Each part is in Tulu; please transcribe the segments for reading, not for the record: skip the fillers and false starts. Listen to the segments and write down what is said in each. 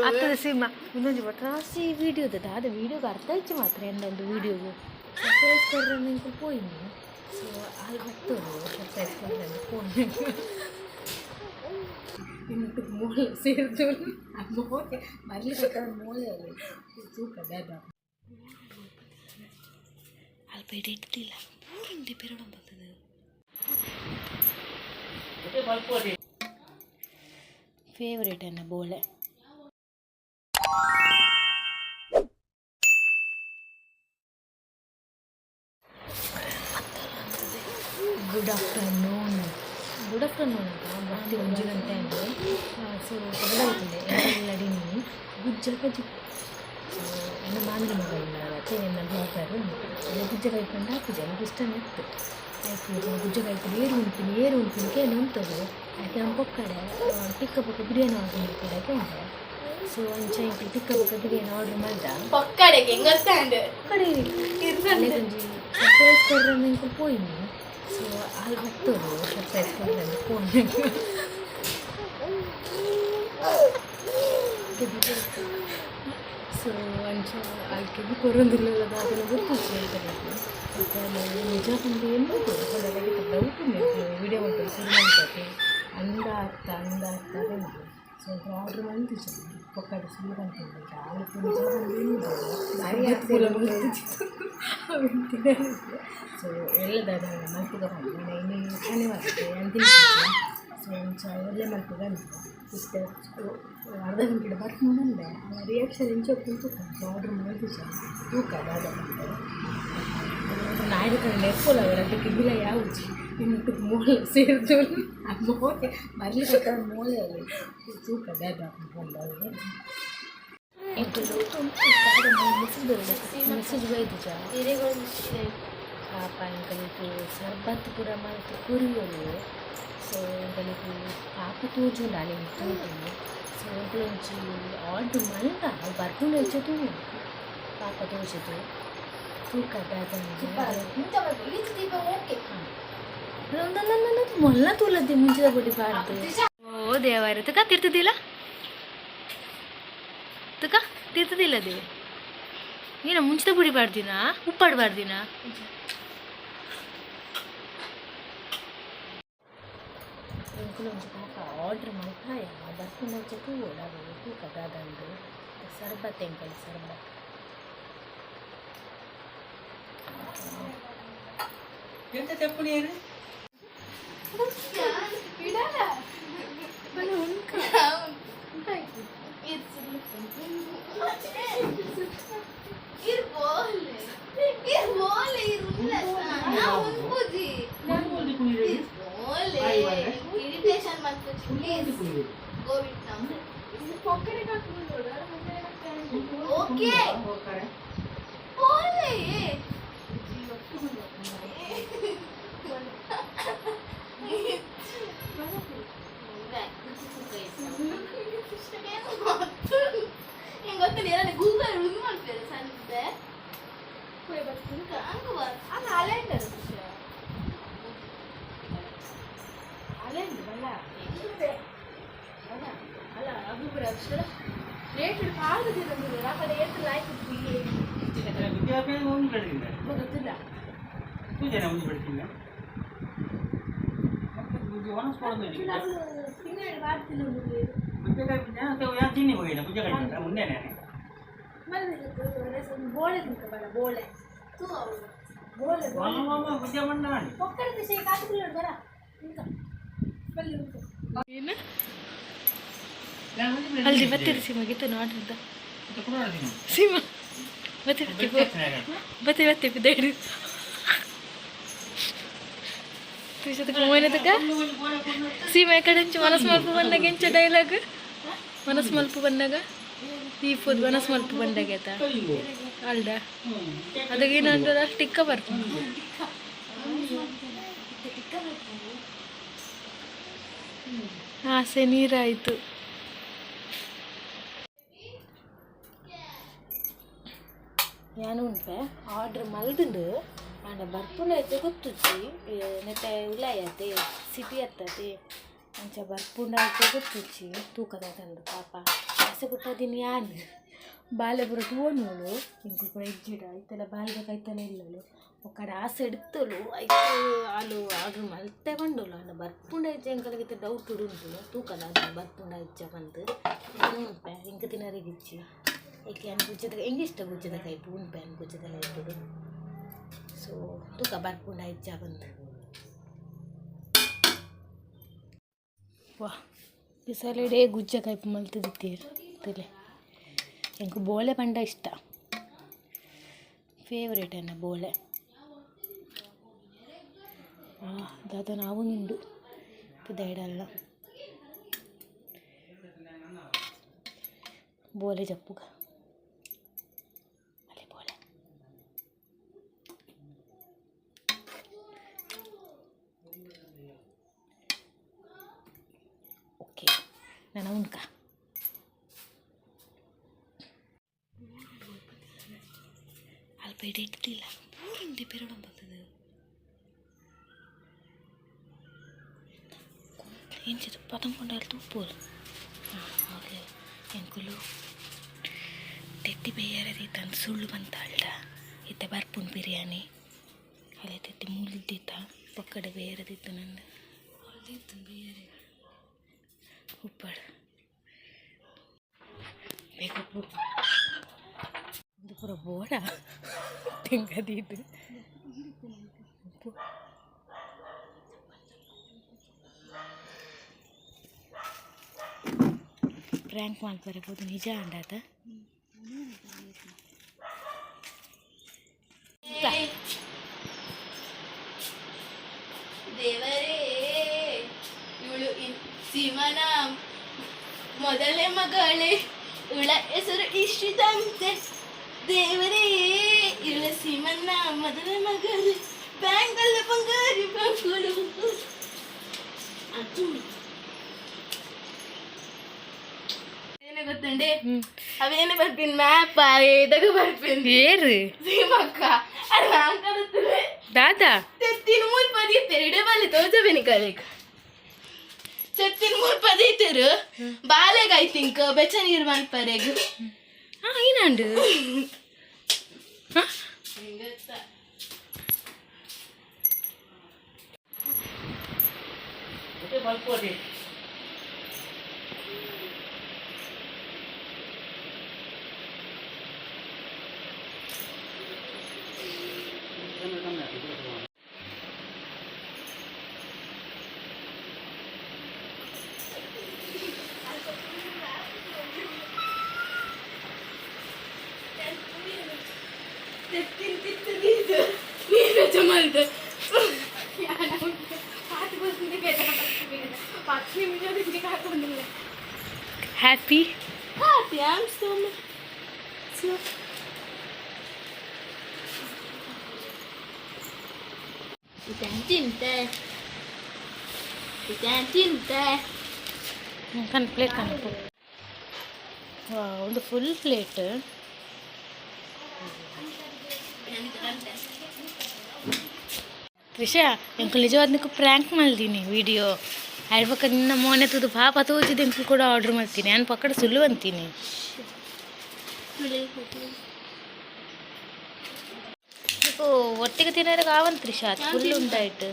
ಅತ್ತದ ಸೀಮಾ ಇನ್ನೊಂದು ಒಟ್ರಾಸಿ ವೀಡಿಯೋದ ದಾದ ವೀಡಿಯೋಗೆ ಅರ್ಥ ಇಚ್ಚು ಮಾತ್ರ ಎಂದೊಂದು ವೀಡಿಯೋಗು ಸರ್ಪ್ರೈಸ್ ಕೊಡ್ರೆ ನಿಂಗೆ ಪೋಯಿನಿ. ಸೊ ಅಲ್ಲಿ ಬರ್ತದೆ ಸರ್ಪ್ರೈಸ್ ಕೊಡ್ರೆ ಫೋನ್. ಇನ್ನೊಟ್ಟು ಮೂಲೆ ಸೇರಿದು ಮೋಲೆ ಬರ್ಲಿಕ್ಕೆ ಮೋಲೆ ಅಲ್ಲಿ ತೂಕ ದಾದ ಅಲ್ಪ ಇಟ್ಟಿಲ್ಲ ಪೂರಂಟಿ ಪೆರಡ ಬರ್ತದೆ. ಫೇವ್ರೇಟ್ ಅನ್ನ ಬೋಳೆ. ಗುಡ್ ಆಫ್ಟರ್ನೂನ್, ಗುಡ್ ಆಫ್ಟರ್ನೂನ್ ಅಂತ ಬರ್ತಿ 1 ಗಂಟೆ ಅಂದರೆ. ಸೊ ಕಬಲಾಗುತ್ತದೆ ಎಲ್ಲಡಿನಿ ಗುಜ್ಜ ಕಜಿ. ಸೊ ಎನ್ನ ಮಾಮಿನ ಮಗಳು ಅತ್ತೆ, ಎನ್ನ ಬ್ಲಾಗರು ಎಲ್ಲ ಗುಜ್ಜ ಕೈಪಂಡ ಹಾಕುಜಿ. ನನಗೆ ಇಷ್ಟನೇ ಇತ್ತು. ಆಯ್ತು, ಗುಜ್ಜ ಕೈಪುಡಿ ಏರು ಉಂಪಿನಿ, ಏರು ಉಂಪಿನಿ ಕೇನು ಉಂತದು. ಆಯ್ತು, ನಮ್ಮ ಪೊಕ್ಕಡೆ ಟಿಕ್ಕ ಪೊಕ್ಕ ಬಿರಿಯಾನಿ ಆರ್ಡರ್ ಮಾಡ್ಕೊಡಕ್ಕೆ ಉಂಟು. ಸೊ ಅಂಚ ಇಂಕ್ಲು ಟಿಕ್ಕ ಪೊಕ್ಕ ಬಿರಿಯಾನಿ ಆರ್ಡರ್ ಮಾಡ್ದ. ಪೊಕ್ಕಡೆಗೆ ಹೆಂಗಸ್ತಾಂಡ್. ಕಡೆ ಒಂಜಿ ಸರ್ಪ್ರೈಸ್ ಕೊಡ್ರೆ ನಿಂಕು ಪೋಯಿನಿ. ಸೊ ಅಲ್ಲಿ ಬರ್ತದೆ ಸರ್ಪ್ರೈಸ್ ಕೊಡ್ರೆ ಫೋನ್. ಸೊ ಅಂಚ ಆಲ್ಕೆ ಕೊರೊಂದಿಲ್ಲ, ದಾದನ ಗೊತ್ತಿತ್ತು ಅಂತ. ಮತ್ತು ನಿಜ ಪಂಡ ಏನು ಡೌಟ್ ಉಂಟು. ವಿಡಿಯೋ ಉಂಟು ಶುರು ಮಾಡ್ತದೆ ಅಂದ ಅರ್ಥ ಅಂದ ಅರ್ಥ ಬಂದು. ಸೊ ಆರ್ಡ್ರ್ ಮಂತಿಜ ಪೊಕ್ಕಡೆ ಸುಳ್ಳು ಬಂತಿಲ್ಲ. ನಿಜ ಬಂದು ಏನು. ಸೊ ಎಲ್ಲ ದಾದ ಮಲ್ಪುಗ ಬಂದು ಇನ್ನು ಶನಿವಾರ ಅಂತಿನ. ಸೊ ಅಂಚ ಎಲ್ಲೇ ಮಲ್ಪುಗ ಇಷ್ಟ ಅರ್ಧ ಗಂಟೆ ಬರ್ಕೊಂಡು ರಿಯಾಕ್ಷನ್ ಇಂಚ ತೂಕ ಆರ್ಡ್ರ್ ಮಾಡಿದ ತೂಕ ದಾದ ನಾಯ್ದು ಕಂಡು ಎಪ್ಪೋಲ ಅವರ ಕಿಬ್ಬಿಲ ಯಾವುಜಿ. ಇನ್ನೊಟ್ಟು ಮೂಲೆ ಸೇರಿದು ಮೋಲೆ ಬರ್ಲಿಕ್ಕೆ ಮೋಲೆ ಅಲ್ಲಿ ತೂಕ ದಾದ ಬಂದವರಿಗೆ ಮೆಸೇಜ್ ಮೆಸೇಜ್ ಬೈದಿಜ. ಪಾಪ ಎಂಕಲಿಗೆ ಸರ್ಬತ್ ಪೂರ ಮಲ್ತ್ ಕುರಿಯೊಲು. ಸೊ ಎಂಕಲಿಗೆ ಪಾಪ ತೋಜುಂಡು ಅಲೆನ್ ತೂದು. ಸೊ ಎಂಕುಲು ಒಂಜಿ ಆರ್ಡ್ರ್ ಮಲ್ದ, ಅವು ಬರ್ಪುಂಡು ಹೆಚ್ಚ ತೂವು ಪಾಪ ತೋಜುದು ತೂಕ ದಾದ. ಓಕೆ. ಮೊಲ್ಲ ತೂಲದ್ದಿ ಮುಂಚಿದ ಪೊಡಿ ಪಾಡ್ದು. ಓ ದೇವರೇ, ತುಕ ತಿರ್ತದಿಲ್ಲ, ತುಕ ತಿರ್ತದಿಲ್ಲ ದೇವೆ. ಏನ ಮುಂಚಿತ ಪುಡಿ ಪಾಡ್ದಿನ, ಉಪ್ಪಾಡು ಪಾಡ್ದಿನ? ಎಂಕುಲು ಒಂಜಿ ಪಾಪ ಆರ್ಡ್ರ್ ಮಲ್ಪಾಯ, ಬರ್ಪುನಂಚ ತೂವೊಡು ಅವು ತೂಕ ದಾದಂದು. ಸರ್ಬತ್ ಎಂಕಲ್ ಸರ್ಬತ್. ಎಂತ ತೆಪ್ಪು ನೀರು? ಇಡಲ್ಲ. ಬಲೆ ಉಂಕ. ಇರ್ ಬೋಲೆ ಇರ್ ಬೋಲೆ ಇರ್ ನಾ ಉನ್ಪುಜಿ. ಇರ್ ಬೋಲೆ ಇರಿಟೇಷನ್ ಮಲ್ಪುಜಿ ಪ್ಲೀಸ್. ಗೋವಿಟ್ ನಮ್ ಓಕೆ ಬೋಲೆ. ಹೆಂಗ್ ಗೊತ್ತಿಲ್ಲ, ಏನಾದ್ರು ಗೂಗಲ್ ಇದು ಮಾಡ್ತಾರೆ ಸಂತೆ ಅಂಗು. ಅಲ್ಲ, ಅಲೆಂಡ್ ಅಲೆಂಡ್ ಬಲ್ಲ ಅಲ್ಲ ಅವು ಪೂರ ಅಕ್ಷರ ರೇಟ್ ಪಾಡ್ದಿರ ಅಪದ ಏತ್ ಲಾಯ್ಕ್. ವಿದ್ಯಾಭ್ಯಾಸ ಒಂದು ಬೆಳೆದಿಲ್ಲ. ಗೊತ್ತಿಲ್ಲ. ಪೂಜೆನ ಒಂದು ಬೆಳೆದಿಲ್ಲ. ತಿಂಗಳು ಪಾಡ್ತಿಲ್ಲ. ಯಾರು ತಿನ್ನಿ ಹೋಗಿಲ್ಲ ಪೂಜೆ ಕಟ್ಟಿಲ್ಲ ಮುಂದೆನೆ. ಬೋಳೆ ತಿಂತ ಬಲ್ಲ ಬೋಳೆ ಬೋಳೆ. ಮಾಮ ಪೂಜೆ ಮಣ್ಣ. ಪೊಕ್ಕಡೆ ವಿಷಯ ಕಾತುಕುಲ್ಲ ಬರ ಬಲ್ಲಿ ಉಂಟು. ಏನು ಹಲ್ದಿ ಬತ್ತೀರಿ ಸೀಮಾ ಗಿತ್ತ ಆರ್ಡರ್ ಸೀಮಾ ಬತ್ತಿ ಬತ್ತಿ ಬತ್ತಿ ಬತ್ತಿ ಬಿದ್ದೇಡು ಮೋಯ್ನದಕ್ಕ ಸೀಮಾ ಎಕಡೆ ಮನಸ್ ಮಲ್ಪ ಬಂದಾಗ ಎಂಚ ಡೈಲಾಗ್? ಮನಸ್ ಮಲ್ಪ ಬಂದಾಗ ಈ ಫೋದ್ ಮನಸ್ ಮಲ್ಪ ಬಂದಾಗ ಆಯ್ತಾ ಅಲ್ದ ಅದಕ್ಕೇನಂದ್ರೆ ಅಷ್ಟು ಟಿಕ್ಕ ಬರ್ತದೆ. ಆಸೆ ನೀರಾಯಿತು. ಯಾನು ಉಂಟೆ ಆರ್ಡ್ರ್ ಮಲ್ದುಂಡು ಆಂಡ ಬರ್ಪುಂಡ ಐತೆ ಗೊತ್ತುಜ್ಜಿ. ನೆತ್ತೆ ಉಲಾಯತೆ ಸಿಟಿ ಅತ್ತದೆ ಅಂಚ ಬರ್ಪುಂಡ ಐತೆ ಗೊತ್ತುಜ್ಜಿ. ತೂಕದ ತಂದು ಪಾಪ ಆಸೆ ಪುಟ್ಟದಿನಿ ಯಾನ್ ಬಾಲೆ ಪೂರ ತೂವೊನುವಳು ಎಂಕು ಪೂರ ಇಜ್ಜಿಡ ಇತ್ತೆಲ್ಲ ಬಾಲೆದ ಕೈತಲ ಇಲ್ಲಳು ಒಕ್ಕಡೆ ಆಸೆ ಇಡ್ತಳು ಐಕ್ ಆಲು ಆರ್ಡ್ರ್ ಮಲ್ತೆ ಪಂಡೋಲು ಆಂಡ ಬರ್ಪುಂಡ ಇಜ್ಜ ಎಂಕಲೆಗ್ ಡೌಟ್ ಉಂಟು ತೂಕದ ಅದು ಬರ್ಪುಂಡ ಇಜ್ಜ ಪಂದ್ ಉನ್ಪೆ ಎಂಕ್ ತಿನರೆಗ್ ಇಜ್ಜಿ ಏಕೆ ಯಾನ್ ಗುಜ್ಜದ ಎಂಕ್ ಇಷ್ಟ ಗುಜ್ಜದ ಕೈಪು ಉನ್ಪೆ ಯಾನ್ ಗುಜ್ಜದ ಕೈಪುಡು ಸೊ ತೂಕ ಬರ್ಪುಂಡ ಇಜ್ಜ ಪಂದ್ ವಾ ಬಿಸಲೆಡೇ ಗುಜ್ಜ ಕೈಪು ಮಲ್ತುದಿತ್ತೆರ್ ತೂಲೆ ಎಂಕ್ ಬೋಳೆ ಪಂಡ ಇಷ್ಟ ಫೇವ್ರೇಟ್ ಎನ್ನ ಬೋಳೆ ದಾದ ಆವೊಂದುಂಡು ಪಿದಾಯ್ಡಲ್ಲ ಬೋಲೆ ಜಪ್ಪುಗ ಅಲೆ ಬೋಲೆ ಓಕೆ ನಾನು ಉಣ್ಕ ಅಲ್ಪ ಇಟ್ಟಿಲ್ಲ ಪೂರುಂಡೆ ಪೆರಡೊಂದು ಬರ್ತದೆ ಎಂಚಿದ ಪತಂಕೊಂಡಲ್ಲಿ ತೂಪೋಲು ಓಕೆ ಎಂಕುಲು ತೆತ್ತಿ ಬೇಯರ ದೀತಂದು ಸುಳ್ಳು ಬಂತಾಳ್ಡ ಇತ್ತೆ ಬರ್ಪುಂಡು ಬಿರಿಯಾನಿ ಅಲೆ ತೆತ್ತಿ ಮುಲ್ದಿತ್ತ ಪಕ್ಕಡೆ ಬೇಯರ ದೀತ ನಂದು ಬೇಯರೆ ಉಪ್ಪಡು ಬೇಗ ಉಪ್ಪು ಇದು ಪೂರ ಬೋಡ ತೆಂಗದೀದು ಉಪ್ಪು ಪ್ರ್ಯಾಂಕ್ ಮಲ್ಪರೆ ಪೋದು ನಿಜ ಅಂಡಾತ. ದೇವರೇ, ಇವಳು ಸೀಮನ ಮೊದಲನೇ ಮಗಳೇ, ಇವಳ ಹೆಸರು ಇಷ್ಟಿದಂತೆ. ದೇವರೇ, ಇವಳ ಸೀಮನ್ನ ಮೊದಲನೇ ಮಗಳೇ, ಬ್ಯಾಂಕಲ್ಲ ಬಂಗಾರಿ ಬ್ಯಾಂಕುಗಳು ಅದು ಏನೇ ಗೊತ್ತುಂಡೆ ಅವೇನೇ ಬರ್ಪಿನ್ ಮ್ಯಾಪ್ ಏದಾಗ ಬರ್ಪಿನ್. ಏರು? ಸೀಮಕ್ಕ ಅದು ಬ್ಯಾಂಕ್. ದಾದಾ? ತೆತ್ತಿನ ಮೂರು ಪದೀತೇರು ಇಡೇ ಬಾಲೆ ತೋಜಬೇನಿ ಕಲೆಕ್. ತೆತ್ತಿನ ಮೂರು ಪದೀತೇರು ಬಾಲೆಗ್ I think ಬೆಚ್ಚ ನೀರು ಮನ್ಪರೆಗ್. ಹಾಂ ಏನಾಂಡು? ಮಲ್ಪೋದಿ. ತೆತ್ತಿನ ತಿತ್ತದೀದು ನೀರು ಬೆಚ್ಚ ಮಲ್ದು. Happy. Happy, I am so so ತಿಂತೆ ತಿಂತೆ. ಕಣ್ ಪ್ಲೇಟ್ ಕಣಪ್ಪು ಒಂದು ಫುಲ್ ಪ್ಲೇಟ್. ತ್ರಿಷಾ, ಎಂಕುಲು ನಿಜವಾದ ನಿಕ್ಕು ಪ್ರ್ಯಾಂಕ್ ಮಲ್ದಿನಿ ವಿಡಿಯೋ ಆಯ್ಬಕ್ಕ ನಿನ್ನ ಮೋನೆ ತೂದು ಪಾಪ ತೋಜಿದ ಎಂಕುಲು ಕೂಡ ಆರ್ಡರ್ ಮಾಡ್ತೀನಿ ನಾನು ಪಕ್ಕಡ ಸುಳ್ಳು ಅಂತೀನಿ. నీకు ಒಟ್ಟಿಗೆ ತಿನ್ನೋರಿಗೆ ಆವಂತ ತ್ರಿಷಾ, ಫುಲ್ ಉಂಟಾಯ್ತು.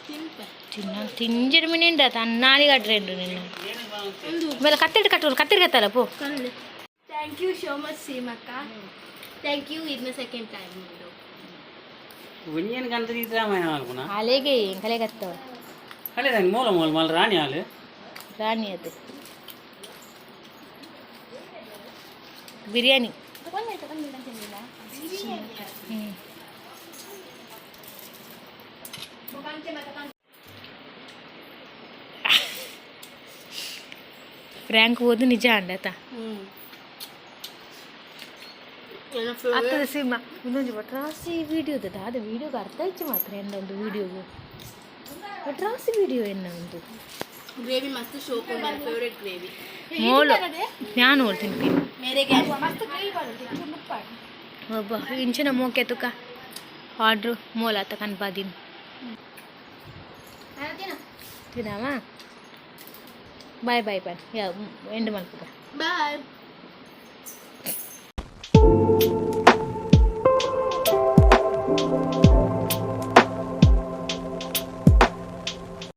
ತಿನ್ಪೆ. ತಿನ್ನ ತಿಂಜಿಡ ಮಿನಿಂಡ ತನ್ನಾಲಿ ಕಟ್ರೆಂಡು ನಿನ್ನ ಮೇಲೆ ಕತ್ತಿಟ್ಟು ಕಟ್ಟೋಳು ಕತ್ತಿರಿ ಕತ್ತಲ್ಲ ಪೋ. Thank you so much ಸೀಮಕ್ಕ, thank you. ಇದನ್ನ ಸೆಕೆಂಡ್ ಟೈಮ್. ಒಂಜೇನು ಗಂಟೆ ರಾಮಾಯಣ ಮಲ್ಪುನ. ಅಲೆಗೆ ಎಂಕಲೆ ಕತ್ತವ. ಅಲ್ಲೇ ಮೂಲ ಮೂಲ ಮಲ್ ರಾಣಿ ಹಾಲು. ರಾಣಿ ಅದು ಬಿರಿಯಾನಿ. ಹ್ಞೂ ಪ್ರ್ಯಾಂಕ್ ಓದು ನಿಜ ಅಂಡತ. ಅತ್ತದ ಸೀಮಾ ಇನ್ನೊಂದು ಒಟ್ರಾಸಿ ವಿಡಿಯೋದ ದಾದ ವಿಡಿಯೋಗೆ ಅರ್ಥ ಇಚ್ಚು ಮಾತ್ರ ಎನ್ನ ಒಂದು ವಿಡಿಯೋಗು ಒಟ್ರಾಸಿ ವಿಡಿಯೋ ಎನ್ನ ಒಂದು. ಗ್ರೇವಿ ಮಸ್ತ್ ಶೋಕ್, ನನ್ನ ಫೇವರೇಟ್ ಗ್ರೇವಿ. ಮೋಲು ನಾನು ಓಲ್ ತಿನ್ತೀನಿ. ಮೇರೆಗೆ. ಒಬ್ಬ ಇಂಚಿನ ಮೋಕೆ ತುಕ ಆರ್ಡ್ರು ಮೋಲಾತ ಕನ್ಪಾದಿನ್ ತಿನ್ನಾಮ. ಬಾಯ್ ಬಾಯ್ ಬಾಯ್, ಯಾ ಎಂಡ್ ಮಲ್ಪುಗ. ಬಾಯ್.